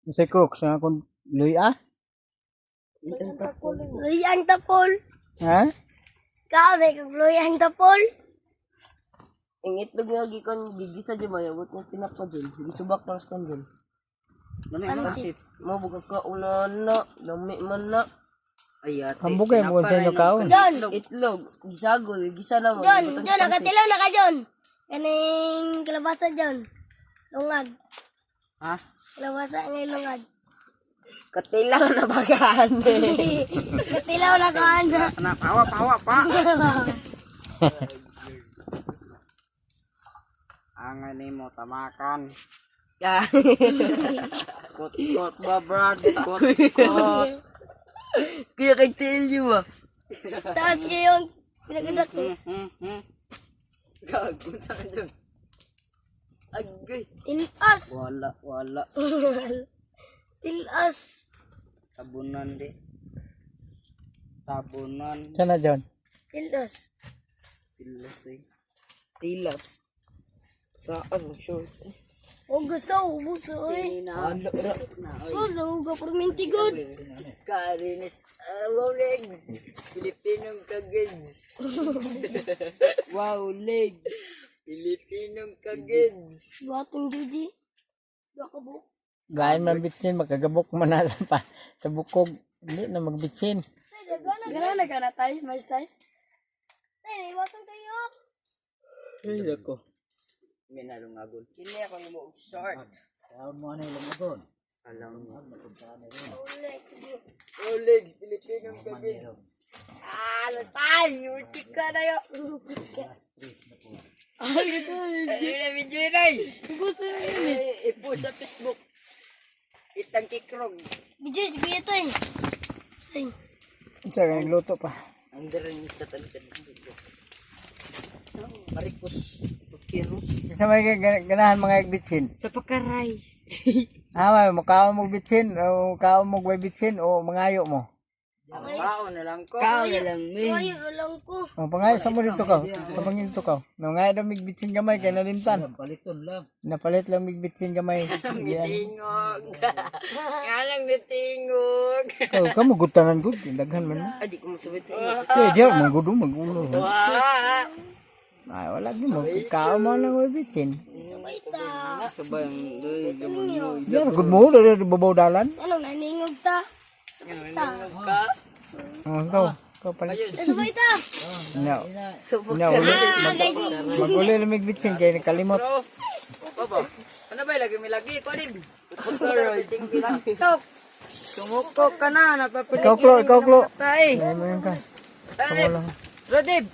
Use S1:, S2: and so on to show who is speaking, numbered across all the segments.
S1: Sa Crooks nga kung luya?
S2: Luyang tapol.
S1: Ha?
S2: Kaon ay kag luyang tapol.
S3: Ang itlog nga gikan gigisa dyan ba, yabot ng tinapa dyan. Gisubak lang sa dyan. Lami
S2: Pansit.
S3: Mo buka ka una na, lami man na.
S4: Ay, ate.
S1: Kambugay mo sa inyo kaon.
S2: John,
S3: Itlog, gisagol, gisa na mo.
S2: John, John, nakatilaw na ka, John. Kaning kalabasa, John. Lungag.
S4: Ha?
S2: Kalabasa nga yung lungag.
S3: Katilaw na bagaan eh.
S2: Katilaw na ka, ana.
S4: Ana, pawa, pawa, pa. Ang mo tamakan. Kot, kot ba, Brad? Kot, kot.
S3: Kaya kay tell you ah.
S2: Taas ngayon. Pinagadak ko.
S3: Gago sa dyan. Agay.
S2: Tilas.
S4: Wala, wala.
S2: Tilas.
S4: Tabunan di. Tabunan.
S1: Sana John.
S2: Tilas.
S3: Tilas eh. Tilas. Saan short eh.
S2: O gusto, ubuso eh.
S3: Ano ra?
S2: So, nauga perminti good.
S3: Karinis. Wow legs. Pilipinong kagids. Wow legs. Pilipinong kagids.
S2: Batong Juji. Gakabo.
S1: Gain man bitsin magkagabok man na lang pa sa bukog. Hindi na magbitsin.
S2: Gana na gana tayo, mais tayo. Tay, batong tayo.
S3: Ay nako.
S4: Minalungagon.
S3: Kini ako mo short.
S4: Alam mo.
S2: Rolex.
S3: Wow legs. Pilipinong kagids. Ah, tayo. Chika na yo. Ayun na video yun ay. Eh, ipo sa Facebook. Itang kikrog.
S2: Video si Kuya Tay. Tay.
S1: Sa luto pa.
S3: Ang daran yung tatalitan ng video. Marikos. Pagkiros.
S1: Sa may ganahan mga bitsin.
S3: Sa pagka-rice.
S1: Ah, may mukha mo bitsin o mukha mo way bitsin o mangayo mo.
S4: Kaon na lang ko.
S3: Kao na lang, men.
S2: Ay, lang ko.
S1: O pangayo sa mo dito ka. Tabangin dito ka. Nangayo daw mig bitsin gamay kay nalimtan.
S4: Paliton lang.
S1: Napalit lang mig bitsin gamay. Yan.
S3: Tingog. Nga lang nitingog.
S1: Oh, kamo gutanan gud daghan man.
S3: Ay, di ko magsabit.
S1: Kaya diyan magudo magulo. Ay, wala gyud mo. Kao mo lang way bitsin.
S2: Sabay ta.
S4: Sabay ang doy gamon mo.
S1: Diyan gud mo dali babaw dalan.
S2: Anong naningog ta? Sabay ta.
S1: Oh, ikaw. Ikaw palit.
S2: Sabay ta.
S1: No.
S3: Subok
S1: No, uli.
S2: Ah, guys.
S1: Maguli lang mig bitsin kay nakalimot.
S4: Baba. Ano ba lagi milagi ko din. Tok. Sumuko ka na napapalit.
S1: Ikaw klo, ikaw klo.
S4: Tay.
S1: Ay, mo yun ka.
S4: Tara, Rodib.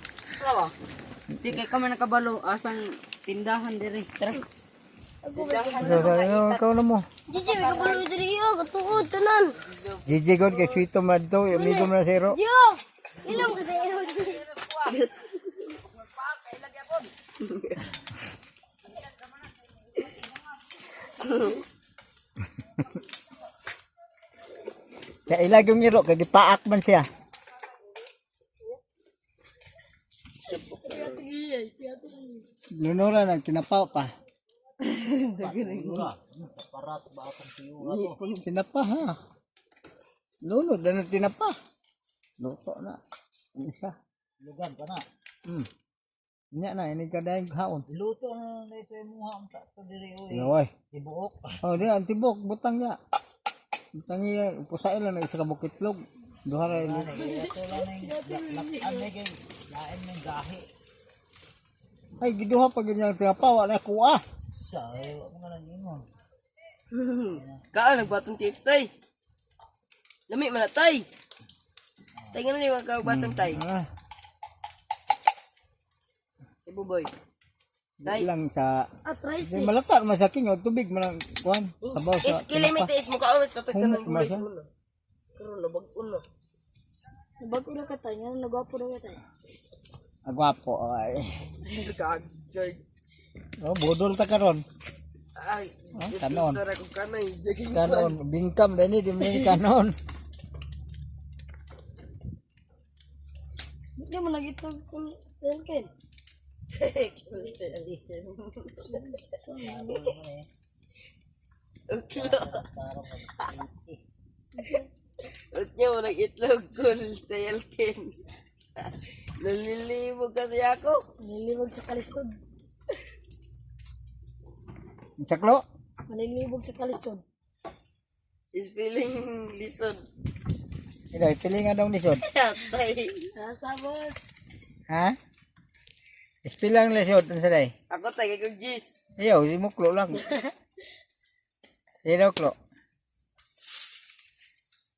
S4: Di kay kami nakabalo asang tindahan diri. Tara.
S1: Ikaw, ikaw na mo.
S2: Gigi, may kabalo diri yo, katuod tanan.
S1: GG god kay sweeto man to, amigo man na zero.
S2: Yo. Ilang ka sa ero.
S1: Kaya ilag yung iro, kay gipaak man siya. Lunura nang tinapaw pa. Tinapa ha. Lunod na ng tinapa. Luto na. Ang isa.
S4: Lugan pa na.
S1: Nya na, ini kadayang haon.
S4: Luto na na ito yung muha ang tato diri oy.
S1: Yoy.
S4: Tibuok.
S1: Oh, di ang tibok butang ya. Butang iya, pusain lang na isa ka bukitlog. Duha ra ini.
S4: Ito lang na yung lakan kay lain mong gahi.
S1: Ay giduha pa gyud niyang tinapa, wala kuha.
S4: Sa ay wa mo nga nang ingon.
S3: Kaan, nagbatong tip, tay. Lami man na, tay. Tay, nga na niya magkabatong tay.
S1: Ah,
S3: Ibo, boy.
S1: di lang sa
S2: Arthritis.
S1: Di malata man sa king og tubig man ang kuan sabaw sa
S3: Is kilimit is mukha awas tatag ka
S1: Humok
S3: ng
S1: man
S3: gulay
S1: siya.
S3: sa una. Karon nabag-on na.
S2: Nabago na ka tayo, nga nagwapo na ka tayo.
S1: Agwapo ay.
S3: Kag George.
S1: Oh, budol ta karon.
S3: Ay,
S1: Oh, kanon.
S3: sara ko kanay jaging.
S1: Kanon, bingkam dani di man kanon.
S2: Hindi mo nagitog kung telken.
S3: Uklo. Utnya mo itlog kul tayalkin. Nalilibog kasi ako.
S2: Malilibog sa kalisod.
S1: Saklo?
S2: Malilibog sa kalisod.
S3: Is feeling lisod.
S1: Ito, pilingan daw lisod.
S3: Tatay.
S2: Nasa boss.
S1: Ha? Ispilang lisod, ano sa day?
S3: Ako tagay kong gis.
S1: Ayaw, si muklo lang. Ayaw, klo.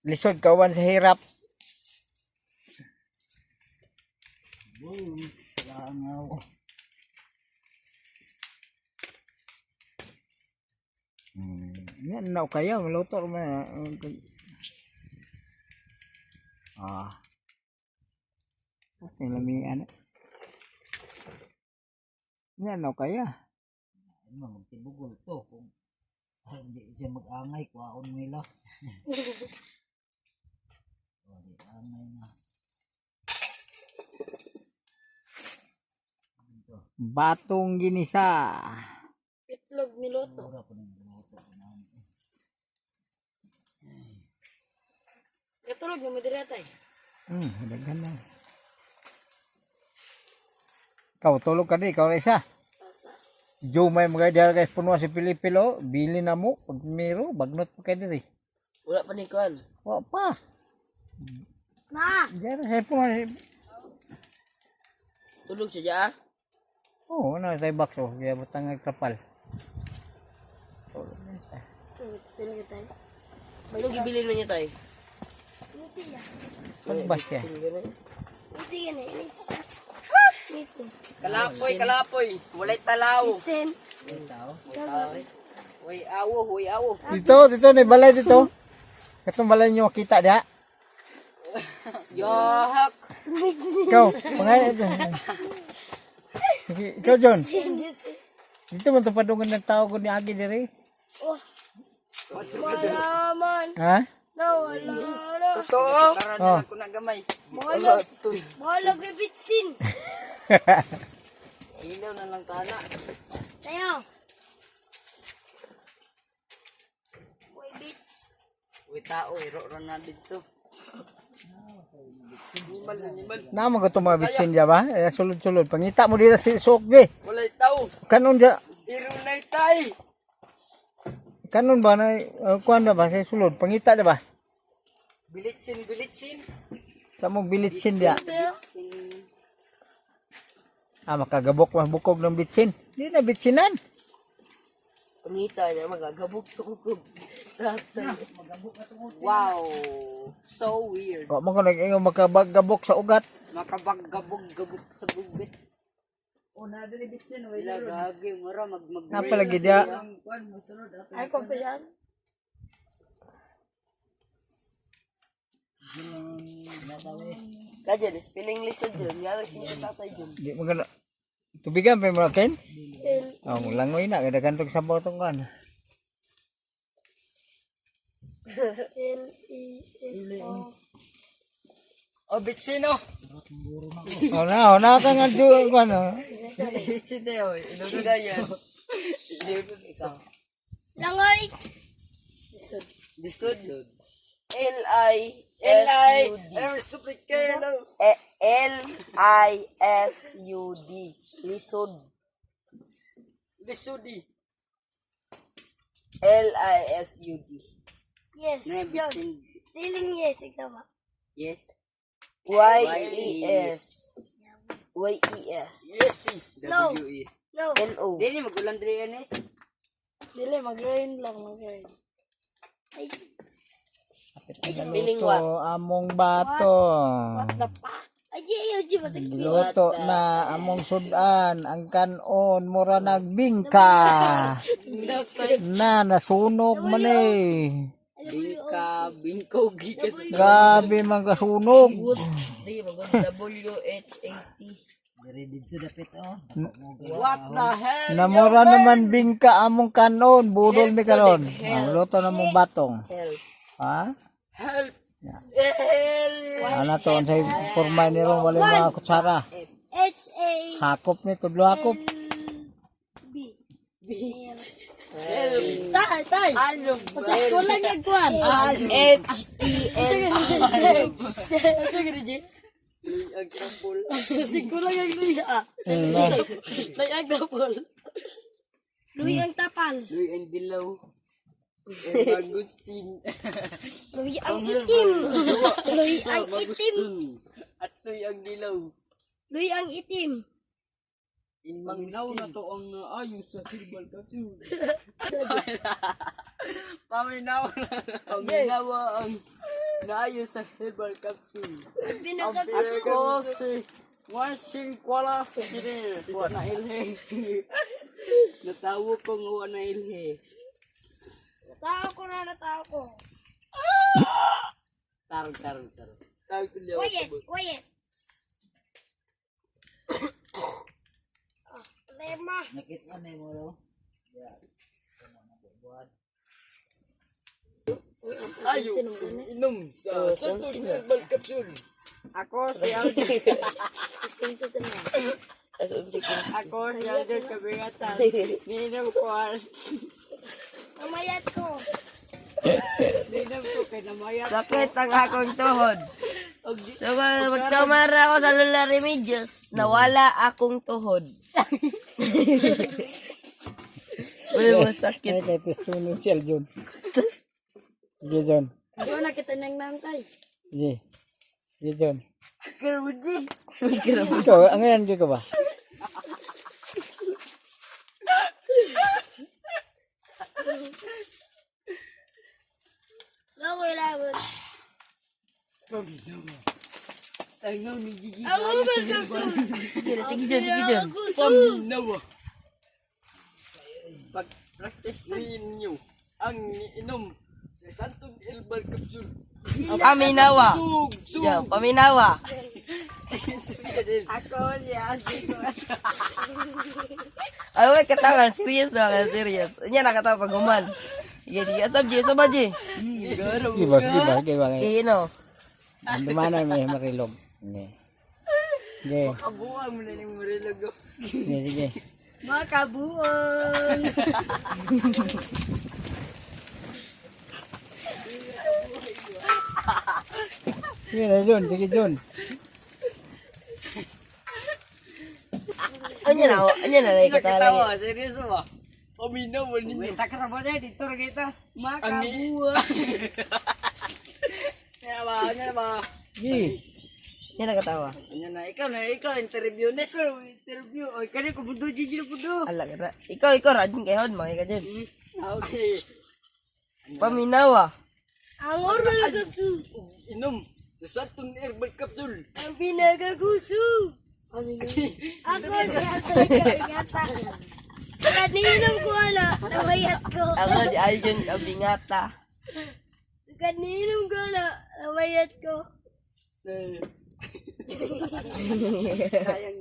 S1: Lisod, kawan sa hirap. Yan na kaya maluto man. Ah. Okay, lamian. Yan na kaya.
S4: Ano, magtibugol to. Kung hindi siya mag-angay, kuwaon nila. Wali angay na.
S1: Batong ginisa.
S2: Itlog niluto.
S4: Mura po ng luto.
S2: Katulog na madiri tay.
S1: Daghan na. Ikaw, tulog ka di. Ikaw na isa.
S2: Asa.
S1: Diyo may mga diha guys puno si Pilipilo. Bili na mo. Pag miro, bagnot pa kayo diri.
S3: Wala pa ni Kwan.
S1: Wa pa.
S2: Ma!
S1: Diyan sa puno.
S3: Tulog siya dyan.
S1: Oo, oh, ano tayo box oh. Kaya butang nagkapal. Tulog na siya.
S2: So, tulog tayo.
S3: Anong gibilin mo niya tay?
S2: Ngiti ya.
S1: Pagbas siya.
S2: Ngiti yan eh. Ngiti. Ngiti.
S3: Kalapoy, kalapoy. Walay talaw.
S2: Sen.
S4: Uy, awo, uy, awo.
S1: Dito, dito, may balay dito. Katong balay niyo makita diha.
S4: Yahak!
S1: Ikaw, pangay. Sige, ikaw John. Dito man tupadungan ng tao ko ni Agi diri.
S2: Oh. Wala man.
S1: Ha?
S2: Nawala na.
S3: Totoo.
S4: Tara na
S1: Oh.
S4: lang ko na gamay.
S2: Balag. Balag may bitsin.
S4: Ilaw na lang tana.
S2: Tayo. Uy, bits.
S4: Uy, tao, iro na dito.
S3: Animal, animal.
S1: Namo ko itong mga bitsin dya ba? Eh, sulod-sulod. Pangita mo dito si Sok di.
S3: Walay tao.
S1: Kanon dya.
S3: Irunay tay.
S1: Kanon ba na kuan na ba sa sulod? Pangita na ba?
S4: Bilitsin, bilitsin.
S1: Sa mong bilitsin dya. Ah, makagabok mas bukog ng bitsin. Di na bitsinan.
S3: Pangita niya, magagabok sa bukog. Tatay.
S4: Wow! So weird.
S1: Wa man ko nag-ingon makabagabok sa ugat.
S4: Makabaggabog-gabog sa bubit. Oh, na dili bitsin, way lagi mura mag mag.
S1: Napalagi dya.
S2: Ay, ko pa yan.
S3: Kadyan, piling lisod yun. Yara siya tatay yun.
S1: Di mo gana. Tubigan pa mo Ken?
S2: L.
S1: Oh, langoy na kada gantog sa botong kan.
S2: L. E. S. O.
S4: Oh, bitsin oh.
S1: Oh na, oh na ka nga do kan. oh.
S4: Bitsin na oh.
S3: Sila yan.
S4: Ikaw.
S2: Langoy. Lisod.
S4: Lisod.
S3: L-I-S-U-D.
S4: L-I. Super kernel.
S3: L-I-S-U-D. Lisod.
S4: Lisodi.
S3: L-I-S-U-D.
S2: Yes. Yun. Siling yes. Exama.
S4: Yes.
S3: Y-E-S. Y-E-S.
S4: Yes.
S2: No.
S4: W E S.
S2: No.
S3: L-O.
S4: Dili magulan diri anis.
S2: Dili, mag-rain lang. Mag-rain. Ay,
S3: Piling what?
S1: Luto among bato.
S2: ay, ay, ay, ay, ay,
S1: Luto na among sudan ang kanon mura nagbingka. Na nasunog man eh.
S4: Bingka, bingko gikas.
S1: Grabe man kasunog.
S3: Di, magod W-H-A-T.
S4: Diri dito dapit oh. What the hell?
S1: Namura naman bingka among kanon, budol mi karon. Ang luto na mong batong.
S3: Help.
S1: Ha?
S3: Help. Help.
S1: Ana to unsay porma ni ron wala mga kutsara.
S2: H A
S1: Hakop ni tudlo hakop.
S2: B.
S3: L.
S2: Tay, tay.
S3: Alog.
S2: Pasako lang nagkuhan.
S3: H E N.
S2: Ano gani, G?
S3: Ang tapol.
S2: Kasi kulang ang luya. Lay ang tapol. Luy ang tapal.
S3: Luy ang dilaw. Magustin.
S2: Luy ang itim. Luy ang itim.
S3: At soy ang dilaw.
S2: Luy ang itim.
S3: In Mangustin. na to ang ayos sa herbal capsule. Paminaw na. Paminaw ang naayos sa herbal capsule.
S2: Pinakagusto.
S4: Ako si Washing Kuala Sini. Wa na ilhe.
S3: Natawo ko nga wa na ilhe.
S2: Tao ko na, natao ko.
S3: Tarong, tarong, tarong.
S2: Quiet, quiet. Ah, Lema.
S4: Nakita na mo raw.
S3: Ayo, inom sa Santos Herbal Capsule.
S4: Ako si Alden.
S2: Sensitive na.
S4: Ako si Alden Kabingatan. Ninom ko ang
S2: Mamayat ko.
S4: ninom ko kay namayat.
S3: Sakit ang akong tuhod. So, magkamara ako sa Lola Remedios, nawala akong tuhod. Wala mo sakit.
S1: Ay, kay pisto si Aljun. Sige, John.
S2: Hindi ko nakita nang nantay.
S1: Sige. Sige, John.
S3: Grabe.
S1: Ikaw, ang ngayon ka ba?
S2: Gawin lang.
S3: Tangaw ni Gigi.
S2: Ang ubal kapsul.
S3: Sige, sige, John, sige, John.
S2: Paminawa.
S4: Pag-practice
S5: Ninyo ang inom sa Santong Herbal Capsule.
S3: Paminawa.
S5: Sug! Sug!
S3: Yo, paminawa.
S4: Ako si Alden.
S3: Ay, wait, katawan. Serious na, ka, serious. Nya nakatawa pag human. Sige, sige. Asab, G. Asab, G.
S1: Sige ba, sige ba, sige ba.
S3: Sige, no.
S1: Ang dumanay may marilog. Sige. Sige.
S5: Kabuha mo na yung marilag.
S1: Sige, sige.
S4: Makabuang.
S1: Sige na, John. Sige, John.
S3: Anya na, anya na, like, katawa.
S5: Katawa, seryoso ba? Paminawa ninyo.
S4: Wait, takara mo dyan. Dito rin kita. Makabuang.
S5: Ano ba? Ano ba?
S1: Sige.
S3: Nya nakatawa.
S5: Ano na? Ikaw na, ikaw, interview next.
S4: Ikaw, interview. Oy, kani ko budo, Gigi na budo.
S3: Ala, kara. Ikaw, ikaw, rajin kay Hod, mga ka dyan.
S5: Okay.
S3: Paminawa.
S2: Ang oral kapsul.
S5: Inom sa Santong Herbal Capsule.
S2: Ang pinagagusto. Ako si Anthony Kabigata. Kaninom ko ana, namayat ko.
S3: Ako si Aljon Kabingata.
S2: Kaninom ko ana, namayat ko.
S4: Sayang.